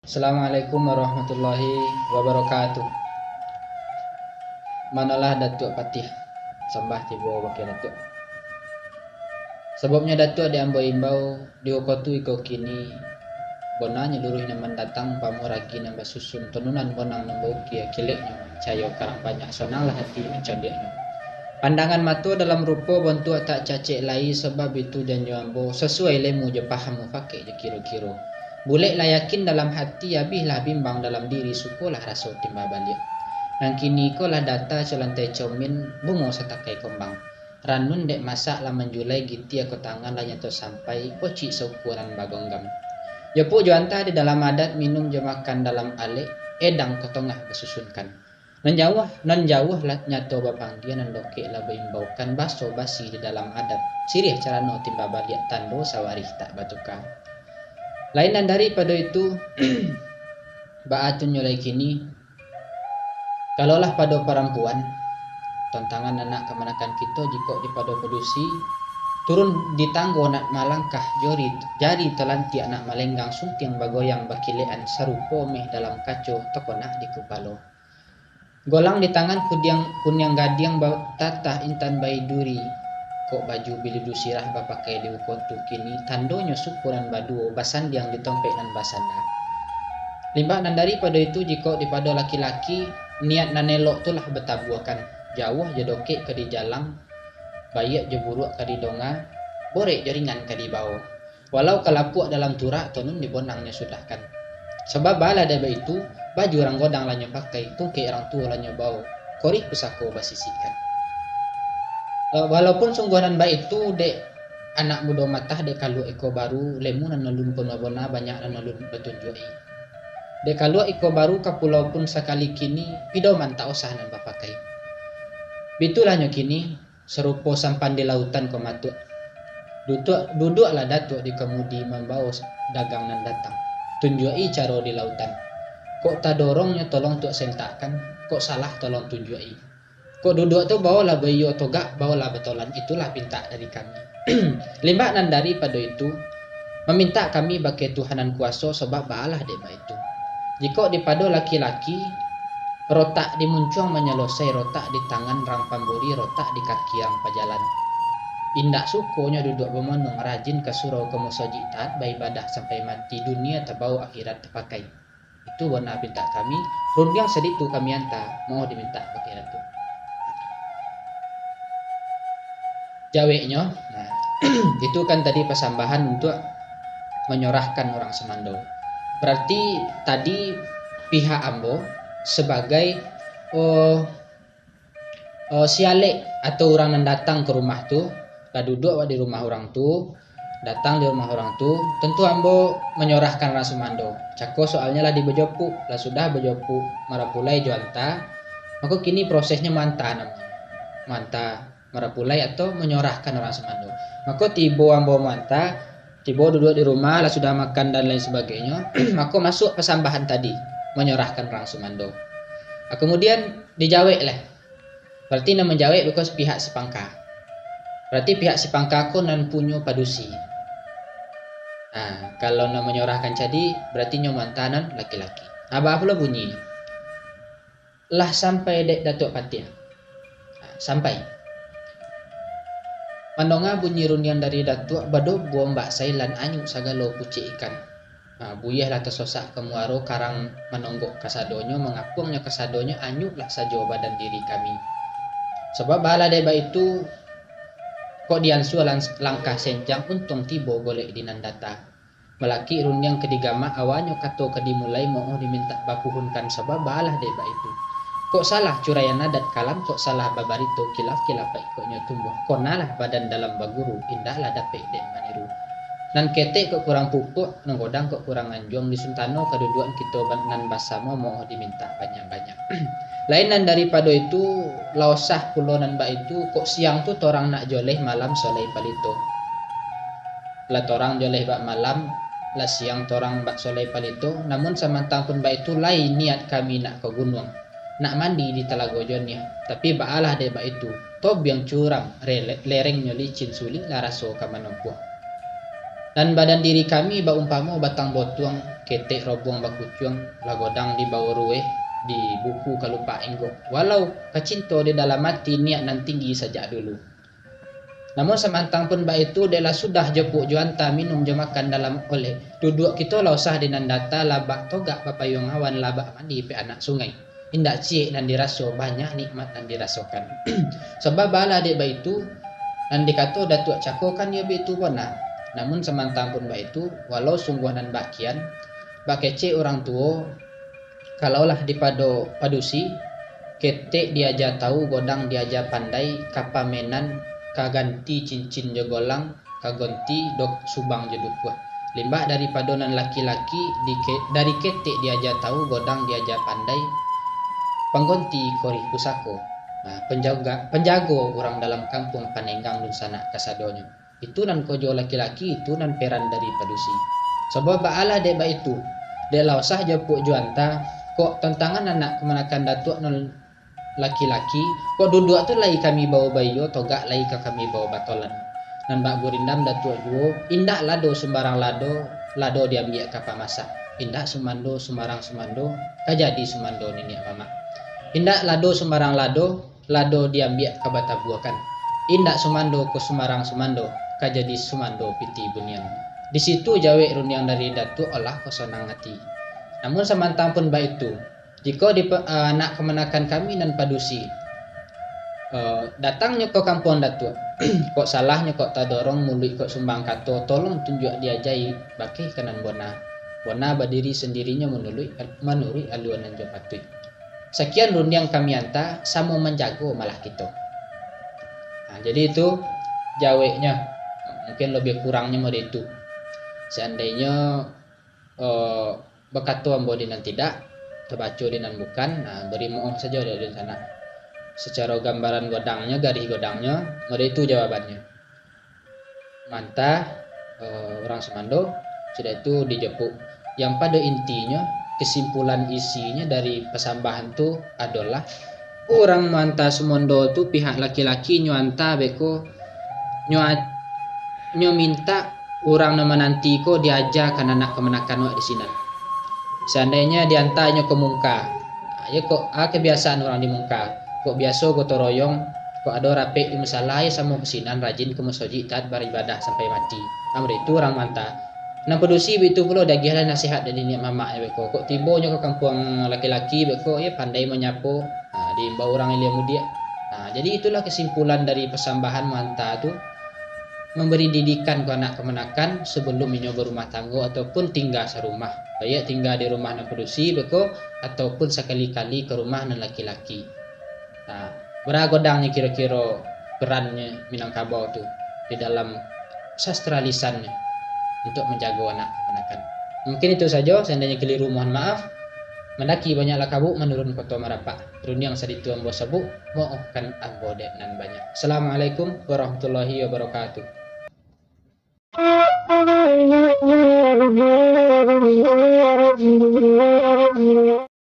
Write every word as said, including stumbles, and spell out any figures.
Assalamualaikum warahmatullahi wabarakatuh. Manolah Datuak Patih, sambah tibo bakeh Datuak. Sababnyo Datuak dek ambo imbau, di wakatu iko kini, bonanyo luruih nan mandatang, pamuragi nan basusun, tonunan bonang nan baukia, kileknyo mancayo karang banyak, sonanglah hati mancaliaknyo. Pandangan mato dalam rupo bontuak tak cacek lai, sabab itu janjo ambo, sasuai lemu jo paham mufakek jo kiro-kiro. Bulek lah yakin dalam hati, abih lah bimbang dalam diri, sukolah raso timba baliak. Nan kini ko lah data co lantai comin, bungo satakai kombang. Ranun dek masak lah manjulai, gitia ko tangan lah nyato sampai, pocik saukuran bagonggam. Japuik jo anta di dalam adat, minum jo makan dalam alek, edang ko tongah basusunkan. Nan jauah, nan jauah lah nyato bapanggia, nan dokek lah baimbaukan, baso basi di dalam adat, siriah carano timba baliak, tando sawarih tak batuka. Lain nan daripado itu, baa tu nyo lai kini, kalau lah pado parampuan, tantangan anak kamanakan kito, jikok dipado padusi, turun di tanggo nak malangkah, jori, jari talantiak nak malenggang, suntiang bagoyang bakilekan, sarupo meh dalam kaco, takonak di kupalo. Golang di tangan, kudiang, kuniang gadiang batatah, intan baiduri. Kok baju bilidu sirah bapakai di wakatu kini, tandonyo sukuran baduo, basandiang di tompek nan basanda. Limbak nan daripado itu, jikok dipado laki-laki, niat nan elok tu lah batabuakan. Jauah jo dokek ka dijalang, baiak jo buruak ka didonga, borek jo ringan ka dibao. Walau ka lapuak dalam turak, tonun di bonangnyo sudahkan. Sabab baalah dek baitu, baju rang godang lah nyo pakai, tungkek rang tuo lah nyo bao, korih pusako basisikan. Eh, walaupun sungguah nan baitu, dek anak mudo matah, dek kaluak iko baru, lemu nan alun pun babona, banyak nan alun batunjuak-i. Dek kaluak iko baru ka pulau pun sakali kini, pidoman tak usah nan bapakai. Bitulah nyo kini, sarupo sampan di lautan ko matuak. Duduak, duduaklah Datuak di kamudi, mambao dagang nan datang. Tunjuak-i caro di lautan. Kok tadorongnyo, tolong tuak sentakkan, kok salah, tolong tunjuak-i. Kok duduak tu, baolah baiyo, togak baolah batolan, itulah pintak dari kami. Limbak nan daripado itu, mamintak kami bakeh Tuhan nan kuaso, sabab baalah dek baitu. Jikok dipado laki-laki, rotak di muncuang manyalosai, rotak di tangan rang pamburi, rotak di kaki rang pajalan. Indak sukonyo duduak bamonong, rajin ka surau ka musojik, taat baibadah sampai mati, dunia tabao, akhirat tapakai. Itu bona pintak kami, rundiang saditu kami anta, maoh dimintak bakeh Datuak. Jaweknyo, nah, itu kan tadi pasambahan untuak manyorahkan urang sumando. Berarti tadi pihak ambo sabagai, oh, eh, si alek atau urang nan datang ka rumah tu, lah duduak awak di rumah urang tu, datang di rumah urang tu, tentu ambo manyorahkan urang sumando. Cako soalnyo lah di bajopuk, lah sudah bajopuk, marapulai jo anta, mako kini prosesnyo maanta namonyo. Maanta, marapulai atau manyorahkan urang sumando. Mako tibo ambo maanta, tibo duduak di rumah, lah sudah makan dan lain sabagainyo, mako masuak pasambahan tadi, manyorahkan urang sumando. Ah, kemudian dijawek lah. Berarti nan manjawek because pihak si pangka. Berarti pihak si pangka ko nan punyo padusi. Nah, kalau nan manyorahkan cadi, berarti nyo maanta nan laki-laki. Nah, baa pulo bunyi. Lah sampai dek Datuak Patih. Nah, sampai. Mandonga bunyi rundiang dari Datuak, badobo ombak sailan, anyuik sagalo pucik ikan. Ha, buyiah lah tasosak ka muaro, karang manonggok kasadonyo, mangapuangnyo kasadonyo, anyuiklah sajo badan diri kami. Sabab baalah dek baitu, kok diansua lang-, langkah senjang, untuang tibo golek di nan data. Malakik rundiang ka digamak, awanyo kato ka dimulai, maoh dimintak bapuhunkan, sabab baalah dek baitu. Kok salah curaian adat kalam, kok salah babarito kilaf, kilaf paikoknyo tumbuah. Konalah badan dalam baguru, indaklah dapek dek maniru. Nan ketek kok kurang pupuak, nan godang kok kurang anjuang, di suntano kaduduakan kito ban-, nan basamo, maoh dimintak banyak-banyak. Lain nan daripado itu, lah usah pulo nan baitu, kok siang tu torang nak joleh, malam solai palito. Lah torang joleh bak malam, lah siang torang bak solai palito, namun samantang pun baitu, lai niat kami nak ka gunuang, nak mandi di Talago Joniah. Tapi baalah dek baitu, tobiang curam, rele-, lerengnyo licin, suliklah raso ka manompuah. Dan badan diri kami baumpamo batang botuang, ketek robuang bakucuang, lah godang di bawah rueh, di buku kalupak inggok. Walau kacinto di dalam ati, niat nan tinggi sajak dulu. Namun samantang pun baitu, dek lah sudah jo puak jo anta, minum jo makan dalam olek, duduak kito lah usah di nan data, lah bak togak bapayuang awan, lah bak mandi pek anak sungai. Indak ciek nan diraso, banyak nikmat nan dirasokan. Sabab baalah dek baitu, nan dikato Datuak Cako kan iyo baitu bona. Namun samantang pun baitu, walau sungguah nan bak kian, bak kecek urang tuo, kalau lah dipado padusi, ketek diaja tahu, godang diaja pandai, ka pamenan, ka ganti cincin jo golang, ka gonti dok subang jo dukuah. Limbak daripado nan laki-laki, di ke-, dari ketek diaja tahu, godang diaja pandai, panggonti korih pusako. Nah, penjaga, penjago urang dalam kampuang, panenggang dunsanak kasadonyo. Itu nan kojo laki-laki, itu nan peran dari padusi. Sabab baalah dek baitu, dek lah usah jo puak jo anta, kok tantangan anak kamanakan Datuak nan laki-laki, kok duduak tu lai kami bawa baiyo, togak lai ka kami bawa batolan. Nan bak gurindam Datuak juo, indak lado sumbarang lado, lado diambiak ka pamasak. Indak sumando sumbarang sumando, ka jadi sumando niniak mamak. Indak lado sumbarang lado, lado diambiak ka batabuakan. Indak sumando ko sumbarang sumando, ka jadi sumando pitih bunian. Di situ jawek rundiang dari Datuak, alah ko sanang ati. Namun samantang pun baitu, jikok di pe-, anak kamanakan kami nan padusi, eh, datangnyo ka kampuang Datuak, kok salahnyo kok tadorong, muluik kok sumbang kato, tolong tunjuak diajai bakeh ka nan bona. Bona badiri sandirinyo manuruik, manuruik alua nan jo patuik. Sakian rundiang kami anta, samo manjago malah kito. Nah, jadi itu jaweknyo. Mungkin lebih kurangnyo model itu. Seandainyo, eh, bakato ambo di nan tidak, tabaco di nan bukan, nah, bari maoh sajo dari sanak. Sacaro gambaran godangnyo, garih godangnyo, model itu jawabannyo. Mantah, eh, urang sumando, sudah itu dijepuk. Yang pada intinyo, kesimpulan isinyo dari pasambahan tu adolah, urang mantah sumando tu pihak laki-laki nyo anta beko, nyo a-, nyo mintak urang nan mananti ko diajakan anak kamanakan wak di sinan. Seandainyo dianta inyo ka mungka, ah, iyo kok, ah, kebiasaan urang di mungka. Kok biaso gotong royong, kok ado rapek di musala, iyo samo ka sinan, rajin ka musojik, taat baribadah sampai mati. Ambo itu urang manta. Nan padusi baitu pulo diagiahlah nasihat dari niniak mamak beko. Kok tibonyo ka kampuang laki-laki beko, iyo pandai manyapo, ha, diimbau urang ilia mudiak. Ha, jadi itulah kesimpulan dari pasambahan manta tu. Mambari didikan ka anak kamanakan sabalum inyo barumah tanggo ataupun tingga sarumah, baiak tingga di rumah nan padusi beko, ataupun sakali-kali ka rumah nan laki-laki. Nah, bara godangnyo kiro-kiro perannyo Minangkabau tu di dalam sastra lisannyo untuak manjago anak kamanakan. Mungkin itu sajo, saandainyo kaliru, mohon maaf. Mandaki banyaklah kabuk, manurun koto marapak. Rundiang saditu ambo sabuik, maohkan ambo dek nan banyak. Assalamualaikum warahmatullahi wabarakatuh.